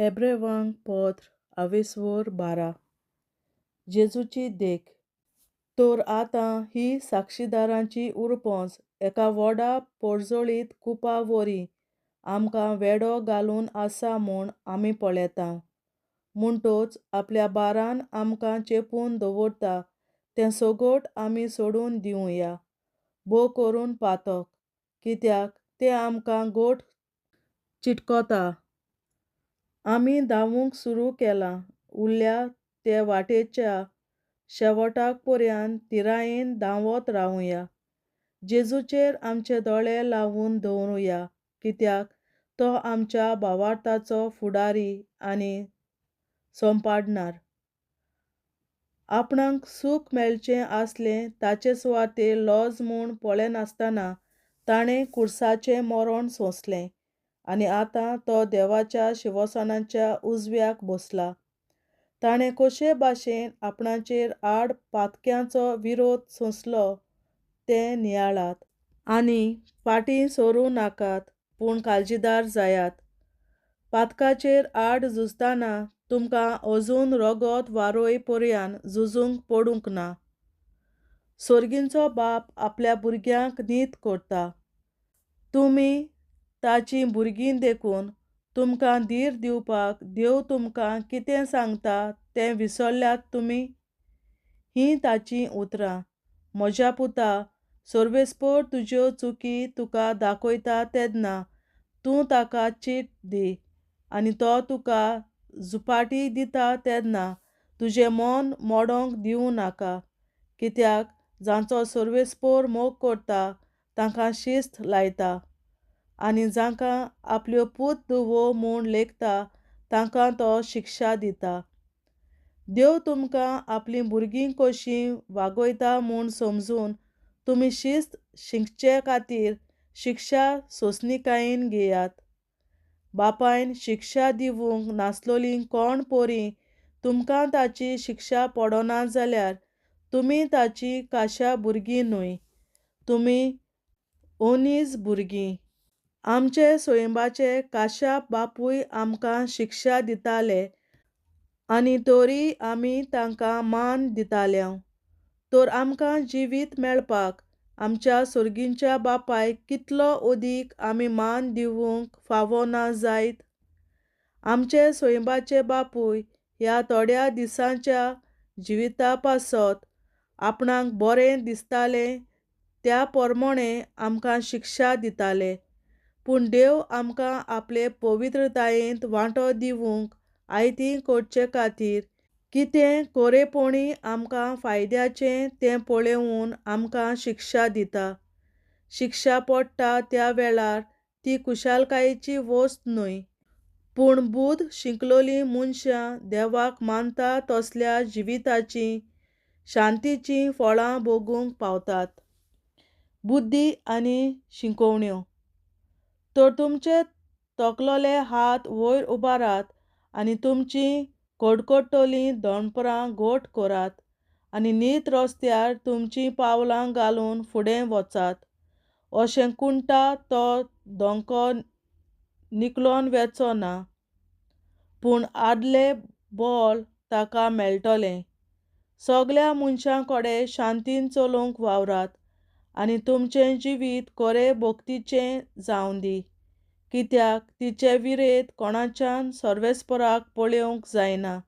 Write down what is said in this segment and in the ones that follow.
हेब्रेवांक पत्र आवेस्वोर 12. जेजूची देख. तर आतां ही साक्षीदारांची उरपोंज एका व्हडा पोरजोळीत कुपा वरी आमकां वेडो घालून आसा म्हूण आमी पळयता. म्हणटोच आपल्या बारान आमकां चेपून दवरता तें सगट आमी सोडून दिवया, भोव करून पातक, कित्याक तें आमकां गोट चिटकता. आमी धांवूंक सुरू केलां उरल्या ते वाटेच्या शेवटाक पर्यान तिरायेन धांवत रावुया. जेजूचेर आमचे दोळे लावन दवरुया, कित्याक तो आमच्या भावार्थाचो फुडारी आनी सोंपाडणार. आपणाक सूख मेळचें आसलें ताचे सुवातेर लॉज म्हूण पळयनासतना ताणें कुर्साचें मरण सोंसलें आनी आतां तो देवाच्या शिवसनाच्या उजव्याक बसला. ताणें कशे भाशेन आपणाचेर आड पातक्यांचो विरोध सोंसलो तें नियाळात. आनी फाटीं सरूं नाकात, पूण काळजीदार जायात. पातकाचेर आड झुजतना तुमकां अजून रगत वारोय पर्यान झुजूंक पडूंक ना. सोर्गींचो बाप आपल्या भुरग्यांक नीत करता. तुमी ताचीं भुरगीं देखून तुमकां धीर दिवपाक देव तुमकां कितें सांगता तें विसरल्यात तुमी? हीं ताचीं उतरां. म्हज्या पुता, सर्वेस्पोर तुज्यो चुकी तुका दाखयता तेन्ना तूं ताका चीट दी, आनी तो तुका झुपाटी दिता तेन्ना तुजें मन मोडोंक दिवं नाका, कित्याक जांचो सर्वेस्पोर मोग करता तांकां शिस्त लायता, आनी जांकां आपल्यो पूत धुवो म्हूण लेखता तांकां तो शिक्षा दिता. देव तुमकां आपलीं भुरगीं कशीं वागयता म्हूण समजून तुमी शिस्त शिकचे खातीर शिक्षा सोंसणीकायेन घेयात. बापायन शिक्षा दिवंक नासलोली कोण पोरी तुमकां ताची शिक्षा पडना जाल्यार तुमी ताची काशा भुरगीं न्हय, तुमी ओनीज भुरगीं. आमचे सोयंबाचे काशा बापूय आमकां शिक्षा दिताले आनी तरी आमी तांकां मान दिताले. तर आमकां जिवीत मेळपाक आमच्या सोर्गींच्या बापायक कितलो अदीक आमी मान दिवंक फावो ना जायत? आमचे सोयंबाचे बापूय ह्या थोड्या दिसांच्या जिविता पासत आपणाक बरें दिसतालें त्या पोरमोणें आमकां शिक्षा दिताले, पूण देव आमकां आपले पवित्रतायेंत वांटो दिवंक आयती करचे खातीर कितें कोरेपणी आमकां फायद्याचें तें पळोवन आमकां शिक्षा दिता. शिक्षा पडटा त्या वेळार ती खुशालकायेची वस्त न्हय, पूण बूद शिंकलोलीं मनशां देवाक मानता तसल्या जिविताचीं शांतीचीं फळां भोगूंक पावतात. बुद्दी आनी शिकोवण्यो. तर तुमचे तोकलोले हात वयर उबारात आनी तुमचीं कडकडटलीं दोणपरां घट करात आनी नीत रस्त्यार तुमचीं पावलां घालून फुडें वचात. अशें कुंटा तो दोंको निकलोन वेचो ना, पूण आदले बॉल ताका मेळटलें. सगल्या मनशां कडेन शांतीन चलोवंक वावरात आनी तुमचें जिवीत कोरे भोक्तीचें जावं दी, कित्याक तिचे विरेत कोणाच्यान सर्वेस्पराक पळोवंक जायना.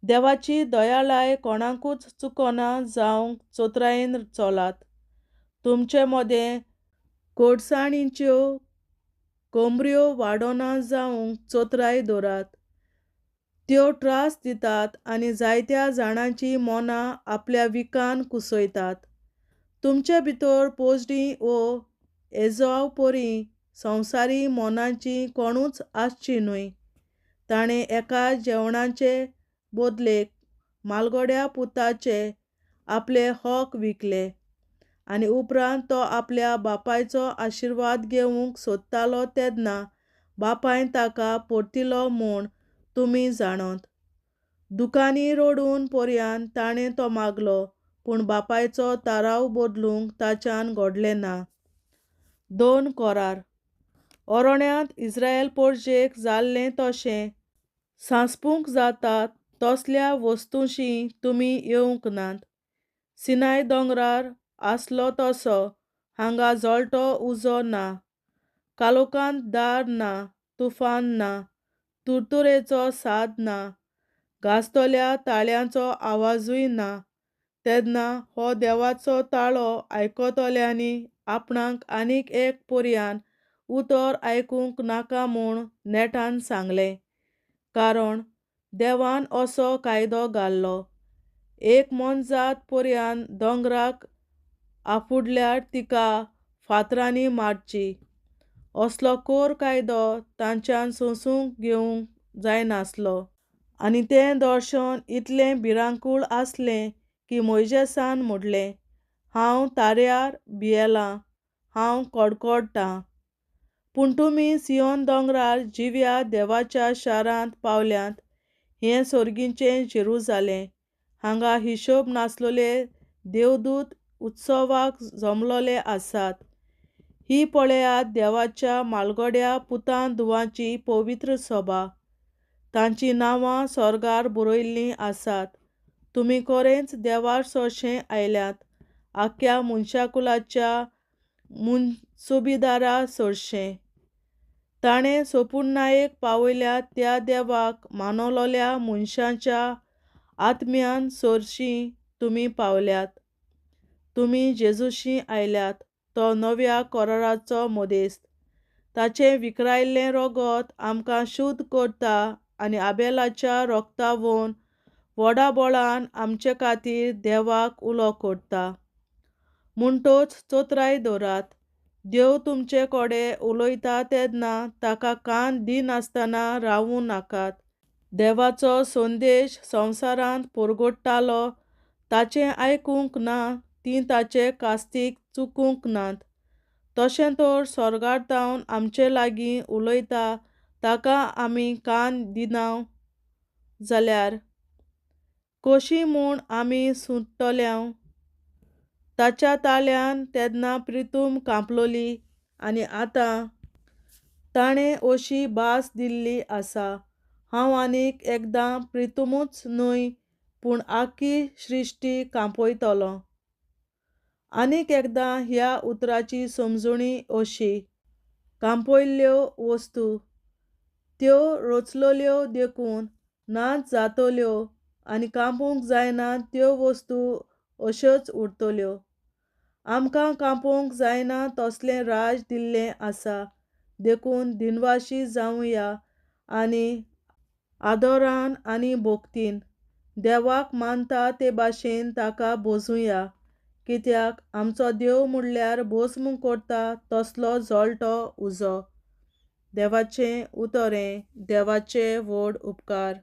देवाची दयाळाय कोणाकूच चुकना जावंक चोत्रायेन चलात. तुमचे मदें कोडसाणीच्यो कोमऱ्यो वाडना जावंक चोत्राय दवरात. त्यो त्रास दितात आनी जायत्या जाणांचीं मनां आपल्या विकान कुसयतात. तुमचे भितर पोजडी ओ एजोव परी संवसारी मनाची कोणूच आसची न्हय. ताणें एका जेवणाचे बदलेक मालगोड्या पुताचे आपले हक विकले, आनी उपरांत तो आपल्या बापायचो आशिर्वाद घेवंक सोदतालो तेन्ना बापायन ताका परतिलो म्हूण तुमी जाणत. दुकांनी रडून पर्यान ताणें तो मागलो, पूण बापायचो ताराव बदलूंक ताच्यान घडलें ना. 2 कोरार. ओरोण्यांत इस्रायल पोरजेक जाल्लें तशें सांसपूंक जाता तसल्या वस्तूंशी तुमी येवंक नात. सिनाय दोंगरार आसलो तसो हांगा जळटो उजो ना, काळोखांत दार ना, तुफान ना, तुरतुरेचो साद ना, गाजतल्या ताळ्यांचो आवाजूय ना. तेन्ना हो देवाचो ताळो आयकतल्यांनी आपणाक आनीक एक पर्यान उतर आयकूंक नाका म्हूण नेटान सांगलें. कारण देवान असो कायदो घाल्लो, एक मोनजात पर्यान दोंगराक आफुडल्यार तिका फातरांनी मारची. असलो कोर कायदो तांच्यान सोंसूंक घेवंक जायनासलो. आनी तें दर्शन इतलें भिरांकूळ आसलें की मोयजेसान म्हणलें, हांव ताऱ्यार भियेलां, हांव कडकडटां. पूण तुमी सियोन दोंगरार जिव्या देवाच्या शारांत पावल्यात. हें सोर्गीचें जेरुजालें. हांगा हिशोब नासलेले देवदूत उत्सवाक जमलोले आसात. ही पळयात देवाच्या मालगड्या पुतान धुवांची पवित्र सभा. तांचीं नांवां स्वर्गार बरयल्लीं आसात. तुमी खरेंच देवा सरशें आयल्यात, आख्ख्या मनशाकुलाच्या मुनसुबीदारा सरशें. ताणें सोपुर्णायेक पावयल्या त्या देवाक मानवलोल्या मनशाच्या आत्म्यान सरशीं तुमी पावल्यात. तुमी जेजूशी आयल्यात, तो नव्या कराराचो मदेस्त. ताचें विकरायल्लें रगत आमकां शुद्ध करता आनी आबेलाच्या रोगतावून व्हडा बळान आमचे खातीर देवाक उलो करता. म्हणटच चतुराय दवरात. देव तुमचे कडेन उलयता तेन्ना ताका कान दिनासतना रावूं नाकात. देवाचो संदेश संवसारांत परगट्टालो ताचें आयकूंक ना तीं ताचे कास्तीक चुकूंक नात. तशें तर स्वर्गार थावन आमचे लागीं उलयता ताका आमी कान दिना जाल्यार कशी म्हूण आमी सुट्टल्या? ताच्या ताळ्यान तेन्ना प्रितूम कांपलोली आनी आतां ताणें अशी भास दिल्ली आसा, हांव आनीक एकदां प्रितुमूच न्हय पूण आख्खी सृश्टी कांपयतलो. आनीक एकदां ह्या उतराची समजणी अशी, कांपयल्ल्यो वस्तू त्यो रचलोल्यो देखून नाच जातल्यो आनी कांपूंक जायना त्यो वस्तू अश्योच उरतल्यो. आमकां कांपोवंक जायना तसलें राज दिल्लें आसा, देखून दिनवाशी जावया आनी आदरान आनी भक्तीन देवाक मानता ते भाशेन ताका भोजुया. कित्याक आमचो देव म्हणल्यार भस्म करता तसलो जळटो उजो. देवाचें उतर हें. देवाचे व्हड उपकार.